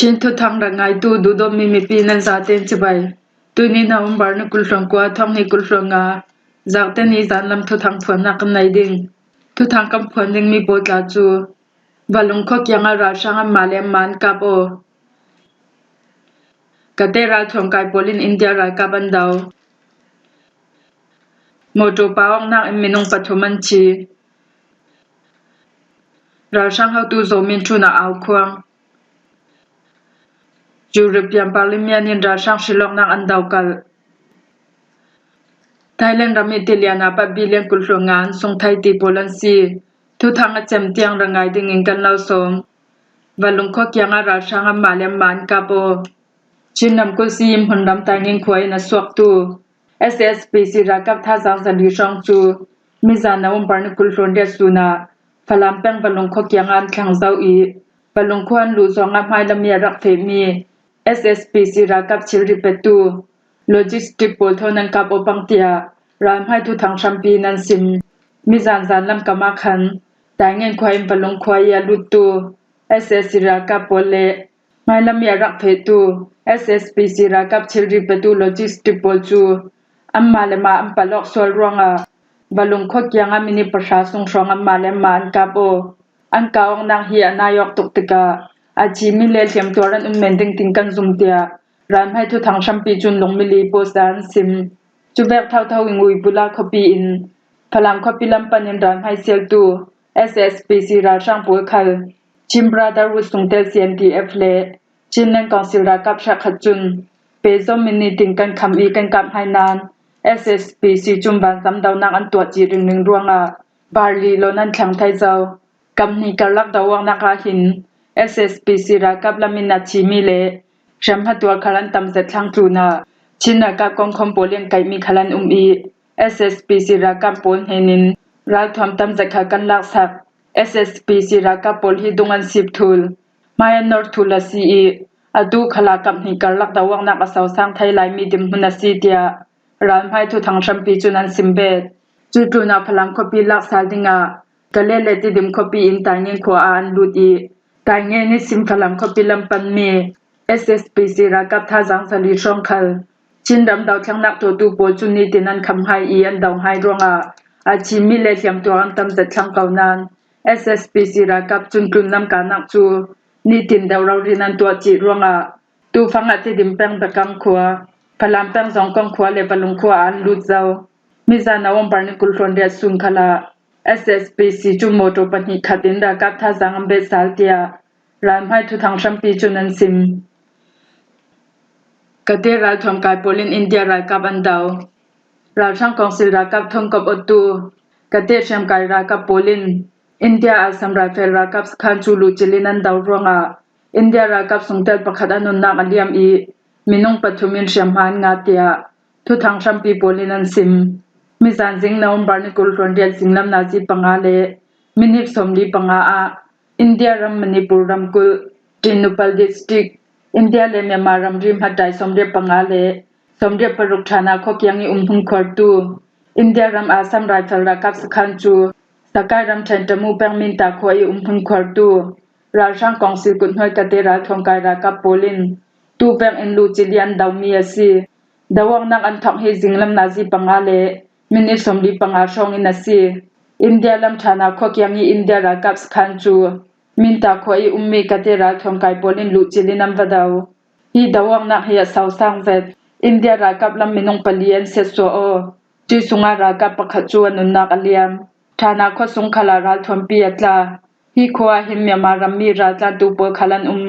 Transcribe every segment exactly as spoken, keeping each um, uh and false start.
Chin thuthang rak ngaitu duhdawtmi mipi nan zaten cibai. Tuni November ni kul hluan kua, thawng hnih kul hluan nga, zakte ni zanlam thuthang phuannak kan nei ding. Thuthang kan phuan dingmi pawl tla cu, Valung khua kiangah ralhrang anmah le anmah an kap aw. Kate ralthuam kai pawl in India ralkap an do. Mawṭaw pa awknak in minung pathum an thi. Ralhrang hotu Zomi ṭhun ah aukhuang. European Parliament in ralhrang hrilawknak an dokalh. Thailand ram i tilian ah pat billion kul hluan nga an sung thei ti pawl an si. Thuthang a cem tiang rak ngai dingin kan lo sawm. Valung khua kiangah ralhrang anmah le anmah an kap aw. Chin ramkulh si hmunram Taingen khua in a suaktu S S P C ralkap thazaang zali hrawng cu mizan November ni kul hluan riat sun ah Falam peng Valung khua kiangah an thleng zo i, Valung khua an luh zongah hmailam i a rak fehmi S S P C ralkap thilri petu logistic pawl thawn an kap aw pang tiah ralhmai thuthang hrampi in an sim. Mizan zanlam kam ah khan Taingen khua in Valung khua i a luttu S S C ralkap pawl le hmailam i a rak fehtu S S P C ralkap thilri petu logistic pawl cu anmah le mah an palh awk sual ruangah Valung khua kiangah minit pahra sung hrawng anmah le anmah an kap aw. An kap awknak hi a nai awk tuk tikah a thimi le hliamtuar an um men ding tin kan zum tiah ralhmai thuthang hrampi cun lungmili post ah an sim. Cu vek thotho in Uibula khuapi in Falam khuapi lam pan in ralhmai sialtu S S P C ralhrang pawl khal Chin Brotherhood sungtel C N D F le Chinland Council ralkap hrekkhat cun pehzom in nitin kan kham i kan kap hmai nain S S P C cun vanzam dohnak an tuah cih ringring ruangah barli lon an thleng thei zo. Kam hnih karlak do awknak ah hin S S P C ralkap lam in a thimi le hriamhma tuar khal an tam zet thlang tlunah Chin ralkap kongkhawm pawl in kaihmi khal an um i S S P C ralkap pawl hnenin ralthuam tam zet khal kan laksak. S S P C ralkap pawl hi dung an sip thul, hmai an nor thul a si i, atu khalah kam hnih karlak do awknak a sosang thei laimi dinhmun a si tiah ralhmai thuthang hrampi cun an sim bet. Cutlunah Falam khuapi lak sal dingah Kale le Tidim khuapi in Taingen khua ah an lut i, Taingen ihsin Falam khuapi lam panmi S S P C ralkap thazaang zali hrawng khal Chin ram dothlennak tuahtu pawl cu nitin an kham hai i an do hai ruangah a thimi le hliamtuar an tam zet thlang ko nain S S P C ralkap cun tlunlam kanak cu nitin deuh rori in an tuah cih ruangah tufang ah Tidim peng Bekang khua, Falam peng Zawngkong khua le Valung khua ah an lut zo. Mizan November ni kul hluan riat sun khalah S S P C cu mawṭaw pahnih khat in ralkap thazaang an bet sal tiah ralhmai thuthang hrampi cun an sim. Kate ralthuam kai pawl in India ralkap an do. Ralhrang kongsil ralkap thawn kop awtu Kate hriamkai ralkap pawl in India Assam Rifle ralkap sakhan cu luhcil in an do ruangah India ralkap sungtel pakhat a nunnak a liam i minung pathum in hriamhma an ngah tiah thuthang hrampi pawl in an sim. Mizan zing November ni kul hluan riat zinglam nazi panga le minit sawmli panga ah India ram Manipur ramkulh Tengnoupal District, India le Myanmar ramri hmattai sawmriat panga le sawmriat paruk ṭhana khua kiang i umhmun khuartu India ram Assam Rifle ralkap sakhan cu Sakai ram Thentemuh peng Minta khua i umhmun khuartu ralhrang kongsil kuthnuai Kate ralthuam kai ralkap pawl in tuvek in luhcil i an domi a si. Do awknak an thawk hi zinglam nazi panga le minit sawmli panga hrawng in a si. India lam ṭhana khua kiang i India ralkap sakhan cu Minta khua i ummi Kate ralthuam kai pawl in luhcil in an va do. Hi do awknak hi a sosang zet. India ralkap lam minung pali an siatsuah aw. Cuih sungah ralkap pakhat cu a nunnak a liam. Ṭhana khuasung khalah ralthuampi a tla. Hi khua ah hin Myanmar rammi raltlantu pawl khal an um.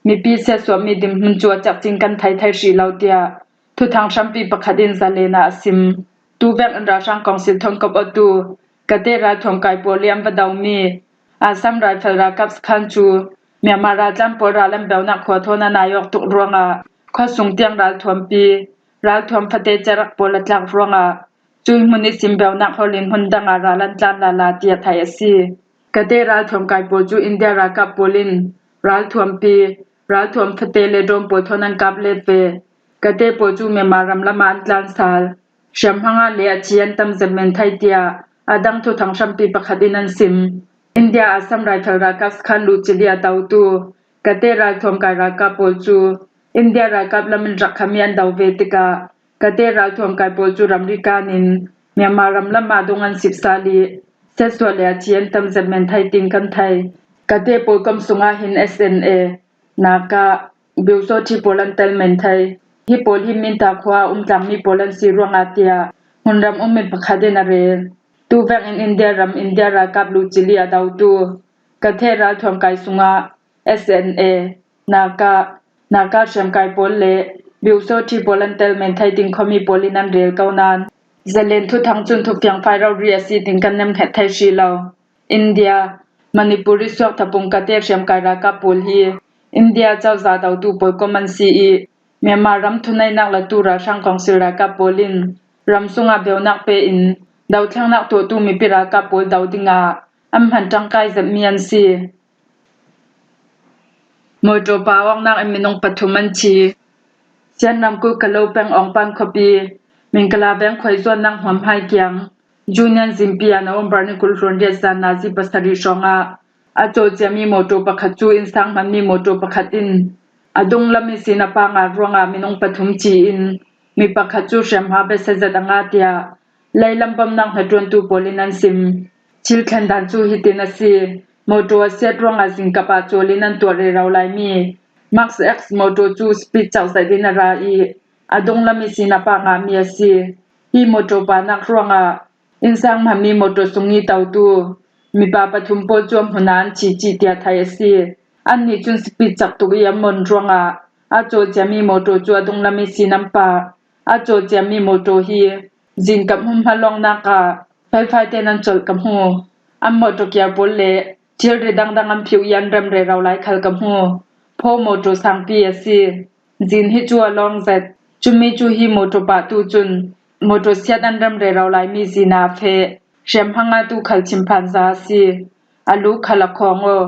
Mipi siatsuahmi dinhmun cu a cekcin kan thei thei hrih lo tiah thuthang hrampi pakhat in zalen ah a sim. Tuvek in ralhrang kongsil thawn kop awtu Kate ralthuam kai pawl i an va domi Assam Rifle ralkap sakhan cu Myanmar raltlan pawl ral an beunak khua thawn a nai awk tuk ruangah khuasung tiang ralthuampi, ralthuam fate cerak pawl a tlak ruangah cuih hmun ihsin beunak holh in hmun dang ah ral an tlan lala tiah theih a si. Kate ralthuam kai pawl cu India ralkap pawl in ralthuampi, ralthuam fate le drone pawl thawn an kap let ve. Kate pawl cu Myanmar ram lam ah an tlan sal. Hriamhma ngah le a thi an tam zet men thei tiah a dang thuthang hrampi pakhat in an sim. India Assam Rifle ralkap sakhan luhcil i a dotu Kate ralthuam kai ralkap pawl cu India ralkap lam in rak khami an do ve tikah, Kate ralthuam kai pawl cu ramri kan in Myanmar ram lam ah dong an sipsal i, siatsuah le a thi an tam zet men thei ting kan thei. Kate pawl kam sungah hin S N A, Naga, Byosothi pawl an tel men thei. Hi pawl hi Minta khua a um tlangmi pawl an si ruangah tiah hmunram ummi pakhat in a rel. Tuvek in India ram India ralkap lu cili a dotu Kate ralthuam kai sungah S N A, Naga, Naga hriamkai pawl le Byosothi pawl an tel men thei ting khuami pawl in an rel ko nain, Zalen thuthang cun thufiangfai rori a si ting kan nemkhet thei hrih lo. India, Manipur i suak thapung Kate hriamkai ralkap pawl hi India cozah dotu pawl kom an si i, Myanmar ram thuneihnak latu ralhrang kongsil ralkap pawl in ram sungah beunak pe in dothlengnak tuahtu mipi ralkap pawl do dingah an hman ṭangkai zetmi an si. Mawṭawpa awknak in minung pathum an thi. Sian ramkulh Kalo peng Awngpan khuapi, Mingkala veng khuaizuannak hmuamhai kiang, Junian zingpi ah November ni kul hluan riat zan nazi pasarih hrawngah a cawlciami mawṭaw pakhat cu innsang hmanmi mawṭaw pakhat in a dunglam ihsin a pang ah ruangah minung pathum thi in mi pakhat cu hriamhma biasia zet a ngah tiah leilam bomnak hnaṭuantu pawl in an sim. Thil thlen dan cu hitin a si. Mawṭaw a siat ruangah zingkap ah cawl in an tuah rero laimi Max X mawṭaw cu speed cak zet in a ra i a dunglam ihsin a pang ah mi a si. Hi mawṭaw panak ruangah innsang hmanmi mawṭaw sung i totu mipa pathum pawl cu a hmun ah an thi cih tiah thei a si. Annih cun speed cak tuk i an mon ruangah a cawlciami mawṭaw cu a dunglam ihsin an pah. A cawlciami mawṭaw hi zingkap hmunhma lawngnak ah felfai tein an colh ka hmu. An mawṭaw kiar pawl le thilri dangdang an phiu i an rem rero lai khal ka hmu. Phaw mawṭaw sangpi a si. Zin hi cu a lawng zet. Cumi cu hi mawṭaw pahtu cun mawṭaw siat an rem rero laimi zin ah a feh. Hriamhma ngahtu khal chimphan za a si. A lu khal a khawng aw.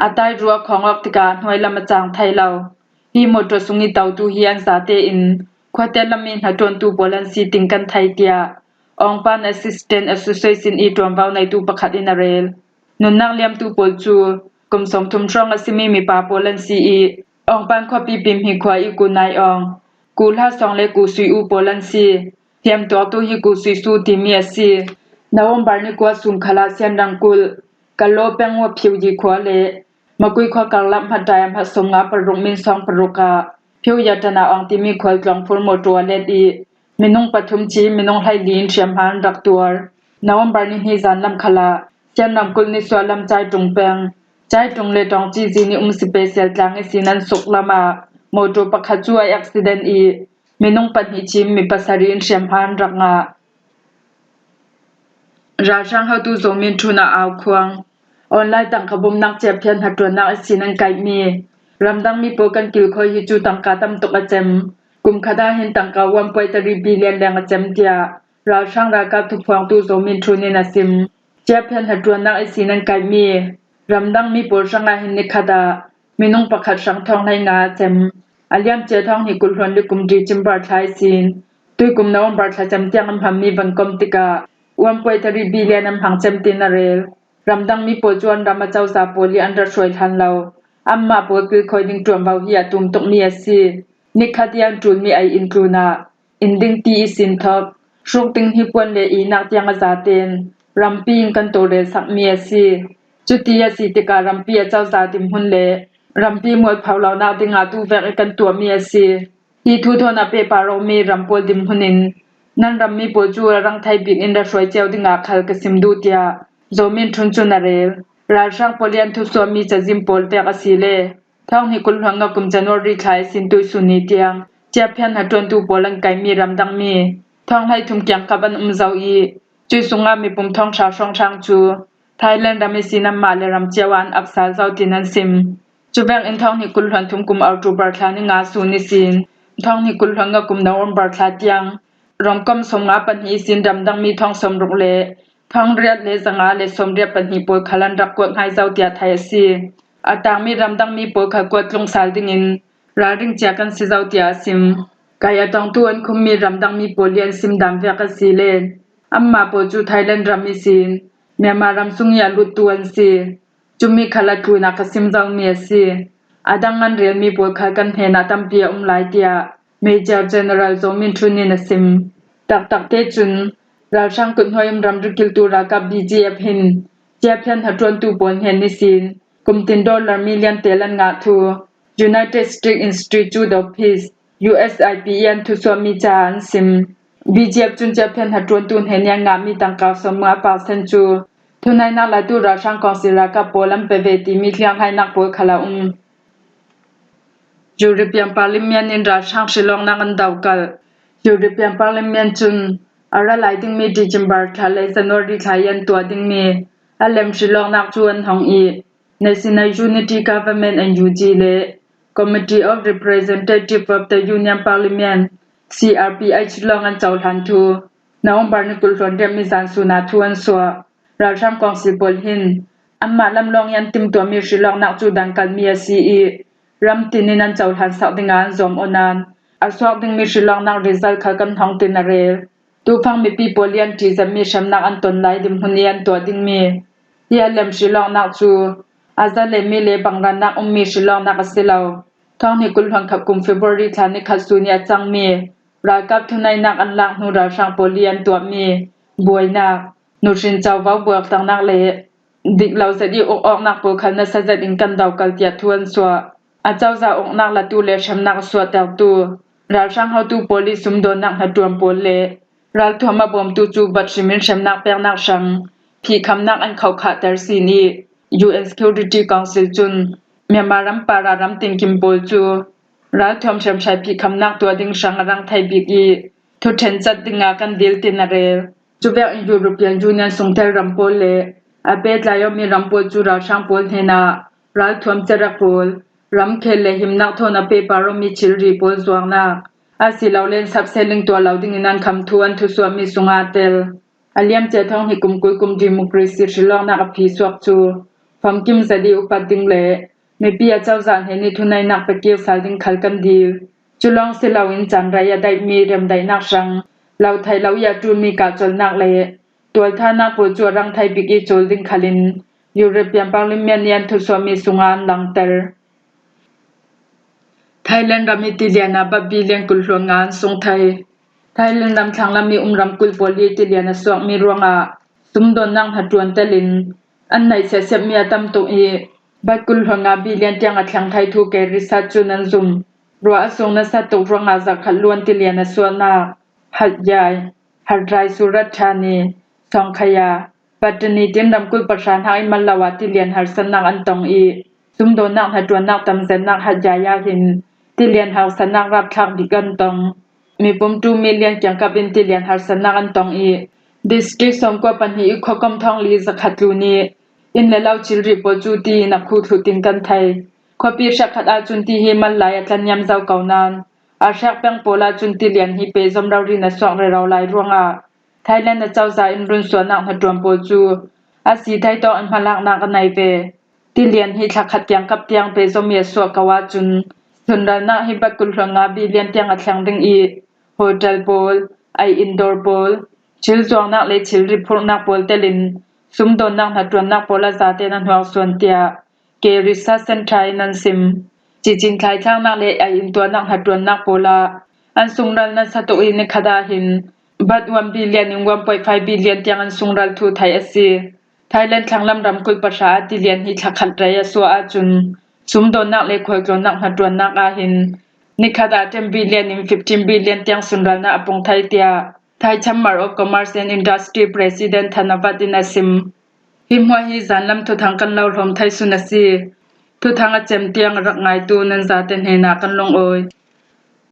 A tairu a khawng awk tikah a hnuai lam a cang thei lo. Hi mawṭaw sung i totu hi an zate in khuate lam i hnaṭuantu pawl an si ting kan thei tiah Awngpan Assistant Association i ṭuanvo neitu pakhat in a rel. Nunnak liamtu pawl cu kum sawmthum hrawng a simi mipa pawl an si i Awngpan khuapi Pimhi khua i Ku Nai Awng, Ku Hla Sawng le Ku Sui U pawl an si. Thiamtuaktu hi Ku Sui Su timi a si. November ni kua sun khalah Sian ramkulh Kalo peng Wa Phiu Yi khua le Makui khua karlak hmatdai a hmat sawmnga paruk min sawng paruk ah Phiu Ya Ṭan ah Awng timi khual tlawngfur mawṭaw a let i minung pathum thi, minung hleili in hriamhma an rak tuar. November ni hnih zan lam khalah Sian ramkulh nisuah lam Caiṭung peng, Caiṭung le Ṭawngci zin i um Sipesial tlang ihsin an suklam ah mawṭaw pakhat cu a accident i minung pahnih thi, mi pasarih in hriamhma an rak ngah. Ralhrang hotu Zo Min Htun a au khuang. Online tangka bawmnak ciaphian hnaṭuannak ihsin an kaihmi ramdangmi pawl kan kilkhawi hi cu tangka tam tuk a cem. Kum khat ah hin tangka one point three billion leng a cem tiah ralhrang ralkap thuphuangtu Zo Min Htun in a sim. Ciaphian hnaṭuannak ihsin an kaihmi ramdangmi pawl hrangah hin nikhat ah minung pakhat hrang thawng hleinga a cem. A liamcia thawng hnih kul hluan le kum December thla ihsin tuikum November thla cem tiang an hmanmi van kom tikah one point three billion an hmang cem tiin a rel. Ramdangmi pawl cu an ram a cozah pawl i an ra hruai hlan lo. Anmah pawl kilkhawi ding ṭuanvo hi a tum tukmi a si. Nikhat i an ṭulmi ei in tlunah inn ding ti ihsin thawk, hruk ding hnipuan le ihnak tiang a zaten rampi in kan tawlrel sakmi a si. Cuti a si tikah rampi a cozah dinhmun le rampi mualpho lonak dingah tuvek i kan tuahmi a si. Hi thu thawn a pehpar awmi ram pawl dinhmun in nan rammi pawl cu a rang thei bik in ra hruai cio dingah khal ka sim duh, tiah Zo Min Htun cun a rel. Ralhrang pawl i an thusuahmi cazin pawl vek a si le thawng hnih kul hluan nga kum January thla ihsin tuisun ni tiang ciaphian hnaṭuantu pawl an kaihmi ramdangmi thawng hleithum kiangkap an um zo i, cuih sungah mipum thawng hra hrawnghrang cu Thailand ram ihsin anmah le ram cio ah an ap sal zo tiin an sim. Cuvek in thawng hnih kul hluan thum kum October thla ni nga sun ihsin thawng hnih kul hluan nga kum November thla tiang ramkom sawmnga pahnih ihsin ramdangmi thawng sawmruk le thawng riat le zanga le sawmriat pahnih pawl khal an rak kuat hngai zo tiah thei a si. A tangmi ramdangmi pawl khal kuat tlung sal dingin ralring cia kan si zo tiah a sim. Kai a tongtu an khummi ramdangmi pawl i an sim dan vek a si le anmah pawl cu Thailand ram ihsin Myanmar ram sung i a luttu an si. Cumi khal a tlunah ka sim zomi a si. a dang ngan relmi pawl khal kan hnenah tampi a um lai, tiah Major General Zo Min Htun in a sim. Taktakte cun ralhrang kuthnuai um ramri kiltu ralkap B G F hin ciaphian hnaṭuantu pawl hnen ihsin kumtin dollar million tel an ngah thu United States Institute of Peace, U S I P E, an thusuahmi caah an sim. B G F cun ciaphian hnaṭuantu hnen i an ngahmi tangka sawmnga percent cu thunainak latu ralhrang kawngsil ralkap pawl an pe ve timi tlianghlainak pawl khal a um. European Parliament in ralhrang hrilawknak an dokalh. European Parliament cun a ra lai dingmi December thla le January thla i an tuah dingmi a lem hrilawknak cu an hong i, National Unity Government, N U G, le Committee of Representative of the Union Parliament, C R P H, lawng an cohlan thu November ni kul hluan riammi zan sun ah thu an suah. Ralhrang kawngsil pawl hin anmah lam lawng i an timtuahmi hrilawknak cu dankalmi a si i, ram tin in an cohlan sak dingah an zawm aw nain a suak dingmi hrilawknak result khal kan hong tin a rel. Tufang mipi pawl i an ṭihzatmi hremnak an ton lai dinhmun i an tuah dingmi hi a lem hrilawknak cu a zalenmi le bangrannak ummi hrilawknak a si lo. Thawng hnih kul hluan khat kum February thla ni khat sun i a cangmi ralkap thunainak an lak hnu ralhrang pawl i an tuahmi buainak, nuhrin covo buakternak le dik lo zet i uk awknak pawl khal nasa zet in kan dokal, tiah thu an suah. Acozah uknak latu le hremnak a suahtertu ralhrang hotu pawl i sumdawnnak hnaṭuan pawl le ralthuam a bawmtu cu bat hrim in hremnak peknak hrang phihkhamnak an khohkhahter sin i, U N Security Council cun Myanmar ram parah ram tinkim pawl cu ralthuam hremhrai phihkhamnak tuah ding hrang a rang thai bik i, thuṭhen cat dingah kan dil tin a rel. Cu vekin European Union sungtel ram pawl le a pehtlai awmi ram pawl cu ralhrang pawl hnenah ralthuam cerak pawl, ramkhel le himnak thawn a pehpar awmi thilri pawl zuaknak, asilole sapseling tuah lo dingin an kham thu an thusuahmi sungah a tel. A liamcia thawng hnih kum kul kum democracy hrilawknak a phisuak cu famkim zet i upat ding le mipi acozah hnen i thunainak pe kir sal ding khal kan dil. Cu lawng si loin caan rai a daihmi remdaihnak hrang, lo thai lo i a ṭulmi kahcolhnak le tualthanak pawl cu a rang thai bik i cawl ding khalin European Parliament i an thusuahmi sungah an langter. Thailand ram i tilian ah bat billion kul hluan nga an sung thai. Thailand ram thlanglam i um ramkulh pawl i tilian a suakmi ruangah sumdawnnak hnaṭuan telin an naih siasiatmi a tam tuk i, bat kul hluan nga billion tiang a thleng thai thu ke research cun an zum. Ruah a sung nasa tuk ruangah zakhat luan tilian a suahnak, Hat Yai, Hat Rai Surat Thani, Songkhaya, Pattani tin ramkulh pahra hna i mal lo ah tilian harsatnak an tong i, sumdawnnak hnaṭuannak tamzennak Hat Yai ah hin tilian harsatnak rapthlak bik an tong. Mipum two million kiangkap in tilian harsatnak an tong i, district sawmkua pahnih i khuakom thawng li zakhat tlun i, inn le lo thilri pawl cu ti in a khuh thluh tin kan thei. Khuapi hrekkhat ahcun ti hi mal lai a tlanniam zo ko nain, a hrek peng pawl ahcun tilian hi pehzom rori in a suak rero lai ruangah Thailand acozah in runsuahnak hnaṭuan pawl cu a si thai tawk in hmalaknak a nei ve. Tilian hi thlakhat kiangkap tiang pehzom i a suah ko ahcun sunralnak hi bat kul hluan nga billion tiang a thleng ding i, hotel pawl, ai indoor pawl, thil zuaknak le thilri phurhnak pawl telin sumdawnnak hnaṭuannak pawl a zaten a hnuak suan, tiah K Research Centre in an sim. Cicing thlaithlaknak le ai intuahnak hnaṭuannak pawl ah an sungral nasa tuk i, nikhat ah hin bat one billion in one point five billion tiang an sungral thu theih a si. Thailand thlanglam ramkulh pahra ah tilian hi thlakhat rei a suah ahcun sumdawnnak le khualtlawnnak hnaṭuannak ah hin nikhat ah ten billion in fifteen billion tiang sunralnak a pung thai, tiah Thai Chamber of Commerce and Industry President Thanavat in a sim. Hi hmuah hi zanlam thuthang kan lo hlawm thai sun a si. Thuthang a cem tiang a rak ngaitu nan zate hnenah kan lungawi.